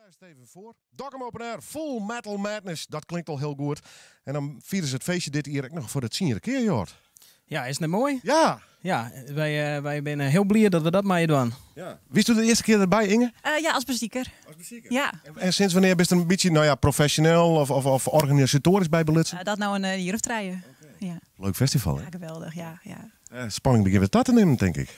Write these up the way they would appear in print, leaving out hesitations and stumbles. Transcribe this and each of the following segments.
Lês it even foar. Dokkum Open Air, Full Metal Madness. Dat klinkt al hiel goed. En dan fiere se it feestje dit jier ek noch foar de tsiende kear, Jort. Ja, is it net moai? Ja! Ja, wy binne hiel bliid dat we dat meie dwaan. Ja. Wiesto de earste kear derby, Inge? Ja, as besiker. As besiker? Ja. En sinds wannear bist der in bytsje, no ja, profesjoneel of organisatoarysk by belutsen? Dat no in jier of trije. Ja. Leuk festival, hè? Ja, geweldich, ja, ja. Spanning begjint wer ta te nimmen, tink ik.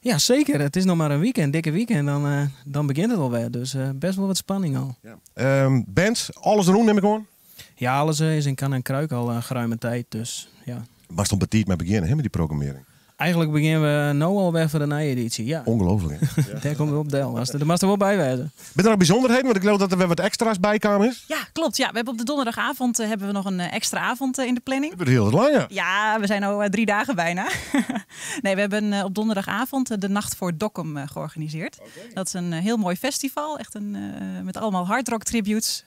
Ja, seker. It is noch mar in wike, in dikke wike en dan, dan begjint it alwer. Dus best wol wat spanning al. Ja. Bands, alles rûn nim ik oan? Ja, alles is in kan en kruik al in geruime tijd, dus ja. Moatst al betiid mei begjinne, hè, mei dy programmearring? Eigenlik begjinne we no al wer foar de nije edysje, ja. Ongelooflik, hè? Dêr komt it op del. Dêr moatst der wol by wêze. Binne der noch bysûnderheden? Want ik leau dat der wer wat ekstra's by kaam is. Ja, klopt. Ja, we hebben op de donderdagavond hebben we nog een extra avond in de planning. It wurdt hiel wat langer. Ja, we zijn al 3 dagen bijna. Nee, we hebben op donderdagavond de Nacht voor Dokkum georganiseerd. Dat is een heel mooi festival. Echt een, met allemaal hardrock tributes.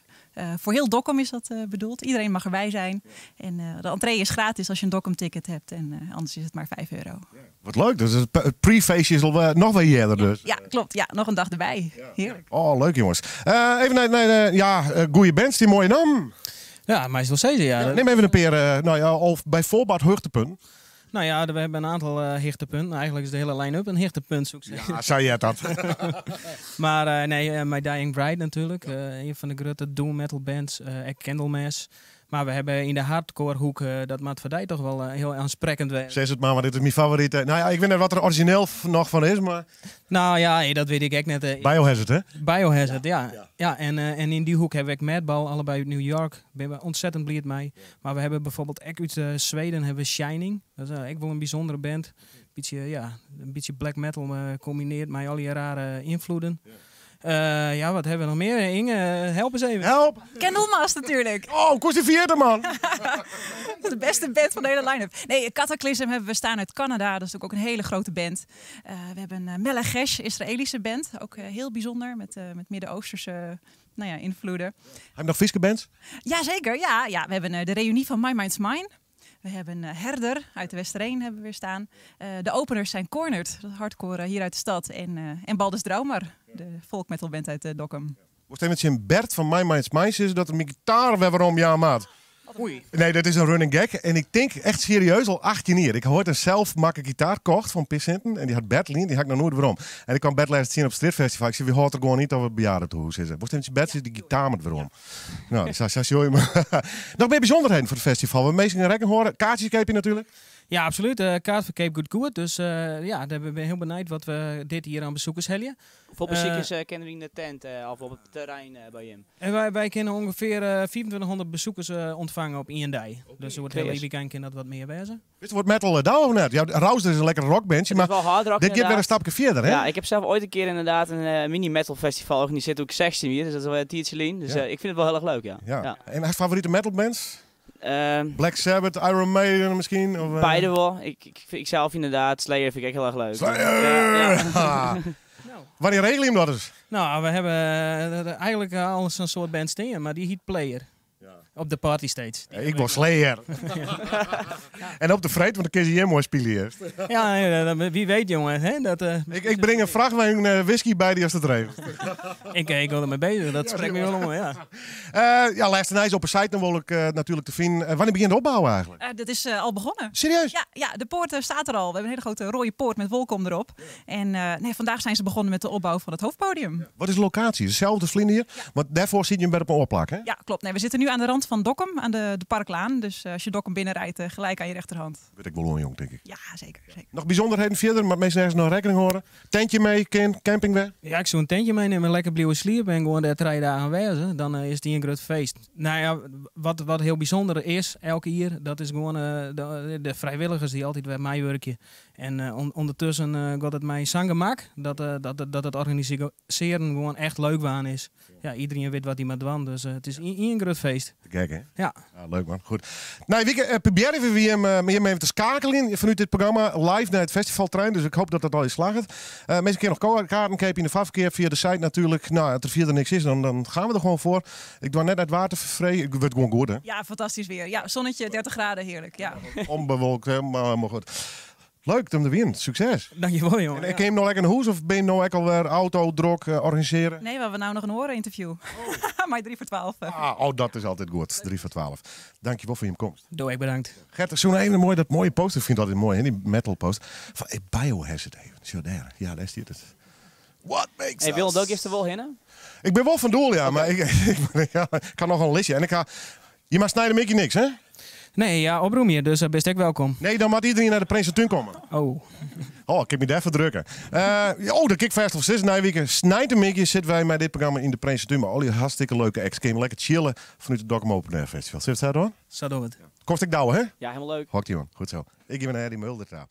Voor heel Dokkum is dat bedoeld. Iedereen mag erbij zijn. En de entree is gratis als je een Dokkum ticket hebt. En anders is het maar €5. Wat leuk. Dus het pre-feestje is al noch wer earder dus. Ja, klopt. Ja, noch in dag derby. Hearlik. Oh, leuk jonges. Even nei ja, goede bands, dy moaie nammen. Ja, meist wol sizze, ja. Ja, nim even in pear, no ja, al by foarbaat hichtepunten. Nou ja, we hebben een aantal hichtepunten. Eigenlijk is de hele line-up een hichtepunt, soe ik sizze. Ja, sa heart dat. Mar nee, My Dying Bride natuerlik. Ien fan de grutte doom metal bands. Ek Candlemass. Mar we hawwe yn de hardcore hoek, dat moat foar dy toch wol hiel oansprekkend wêze. Sis it mar, want dit is myn favorite. Nou ja, ik wit net wat der orizjineel noch fan is, mar... Nou ja, dat wit ik ek net. Biohazard, hè? Biohazard, ja. Ja, en yn dy hoek hawwe we ek Madball, allebei út New York. Binne we ontzettend bliid mei. Mar we hawwe byfoarbyld ek út Sweden hawwe we Shining. Dat is ek wol in bysûndere band. Bytsje, ja, in bytsje black metal kombinearre mei al dy rare ynfloeden. Ja, wat hawwe we noch mear? Inge, help ris even. Help! Candlemass natuerlik. Oh, koest dy ferjitte, man. De beste band fan de hiele line-up. Nee, Kataklysm hawwe we stean út Kanada. Dat is natuerlik ek in hiele grutte band. We hawwe in Melechesh, Israëlische band. Ek hiel bysûnder, met Midden-Oosterse, nou ja, ynfloeden. Hawwe we noch Fryske bands? Jazeker, ja. We hawwe de reuny fan My Mind's Mine. We hawwe Herder út de Westereen hawwe we wer stean. De openers zijn Cornered, dat hardcore hier uit de stad. En Baldrs Draumar, de folk metal band uit Dokkum. Moast even tsjin Bert fan My Mind's Mine sizze dat er myn gitaar wer werom jaan moat. Oei. Nee, dat is in running gag. En ik tink echt serieus al 18 jier. Ik ha oait in selsmakke gitaar kocht fan Pissinten. En dy hat Bert liend, dy ha ik noch noait werom. En ik kwam Bert lêst tsjin op it strjitfestival. Ik sei, wy hâldt der gewoan yn dat we it bejaardetehûs sizze. Wolst even tsjin Bert sizze, dy gitaar moat werom. No, sa sjogge je mar. Noch mear bysûnderheden foar it festival. Wêr't minsken rekken hâlde. Kaartsjes keapje natuerlik. Ja, absolút. Kaartferkeap giet goed. Dus ja, dêr bin ik hiel benijd wat we dit jier oan besikers helje. Hoefolle besikers kinne der yn de tent of op it terrein by jim? En wy kinne ûngefear 2500 besikers ûntfange op ien dei. Dus oer it hiele wykein kin dat wat mear wêze. Witst wat metal dou of net? Ja, Rauster is in lekker rockbandje, Het is mar wel hard rock dit giet wer in inderdaad. stapke fierder, hè? Ja, ik heb zelf ooit een keer inderdaad een mini-metal festival georganiseerd toen ik 16 was, dus dat is alweer een tiidsje lyn. Dus ik vind het wel heel erg leuk, ja. Ja. En hast favorite metal bands? Black Sabbath, Iron Maiden miskien? Of, Beide wol. Ik zelf inderdaad, Slayer vind ik ek hiel erg leuk. Slayer! Ja, ja. Wannear regelje jim dat ris? Nou, we hawwe eigenlik al sa'n soart band stean, mar dy hjit Player. Op de party stage. Ik wol Slayer. En op de freed, want dan kinne se hjir moai spylje earst. Ja, ja, dat, wie weet, jongen. Hè? Dat, Ik bring in frachtwein whisky by dy as dat regelt. Ik wol dermei bezich, dat sprekt my wol oan, ja. Ja, lêste nijs op 'e site dan wol ik natuerlik te finen. Wannear begjint de opbou eigenlik? Dat is al begonnen. Serieus? Ja, ja, de poort staat er al. We hebben een hele grote rode poort met wolkom erop. En nee, vandaag zijn ze begonnen met de opbouw van het hoofdpodium. Ja. Wat is de lokatie? Itselde as ferline jier? Ja. Want dêrfoar siet jim wer op in oar plak, hè? Ja, klopt. Nee, we zitten nu aan de rand van Dokkum, aan de Parklaan. Dus als je Dokkum binnenrijdt, gelijk aan je rechterhand. Wurdt ek wol oanjûn, tink ik. Ja, zeker, zeker. Noch bysûnderheden fierder, moatte minsken ergens noch rekkening hâlde? Tintje mei, kin, camping wer? Ja, ik soe in tintje meinimme, lekker bliuwe sliepen en gewoan dêr 3 dagen wêze. Dan is it ien grut feest. Nou ja, wat hiel bysûnder is elk jier, dat is gewoan de frijwilligers dy't altyd wer meiwurkje. En ûndertusken giet it mei sa'n gemak dat it organisearjen gewoan echt leuk warden is. Ja, iedereen wit wat hy moat dwaan, dus it is ien grut feest. Te gek, hè? Ja. Ja, leuk man. Goed. Nije wike probearje we jim even te skeakeljen fanút dit programma live nei it festivalterrein. Dus ik hoopje dat dat al slagget. Minsken kinne noch kaarten keapje yn de foarferkeap fia de site natuerlik. Nou, as der fierder niks is, dan gean we der gewoan foar. Ik doar net nei it waar te freegjen. It wurdt gewoan goed, hè? Ja, fantastysk waar. Ja, zonnetje, 30 graden, hearlik. Ja. Onbewolkt, hè, mar goed. Leuk om der wienen. Sukses. Dankjewol, jongen. En kin je no lekker nei hûs of bin je no ek alwer auto drok organisearjen? Nee, we hawwe no noch in oare ynterview. Oh. Mei 3 foar 12. Ah, oh, dat is altyd goed. 3 foar 12. Dankjewol foar jim komst. Do ek bedankt. Gert, soe even moai dat moaie poster, ik fyn it altyd moai, hè, dy metal poster. Fan hey, Biohazard even. Sjoch dêr. Ja, dêr stiet it. What makes Hey, Willem, us? do giest der wol hinne? Ik bin wol fan doel, ja, mar ik, ik, ja, ik ha noch in listje. En ik ha, je mar sneintemiddei niks, hè? Nee, ja, opromje, dus uh, bist ek welkom. Nee, dan moat iderien nei de Prinsetún komme. Oh. Oh, ik kin my dêr ferdrukke. Uh, oh, dat kin ik fêst wol sizze. Nije wike sneintemiddei sitte wy mei dit programma yn de Prinsetún. Mei al dy hartstikke leuke acts. Kinne we lekker chillen fanút it Dokkum Open Air Festival. Sit it sa dan? Sa dogge we it. Komst ek Douwe, hè? Ja, hielendal leuk. Hokt oan. Goed sa. Ik gean nei Harry Mulder ta.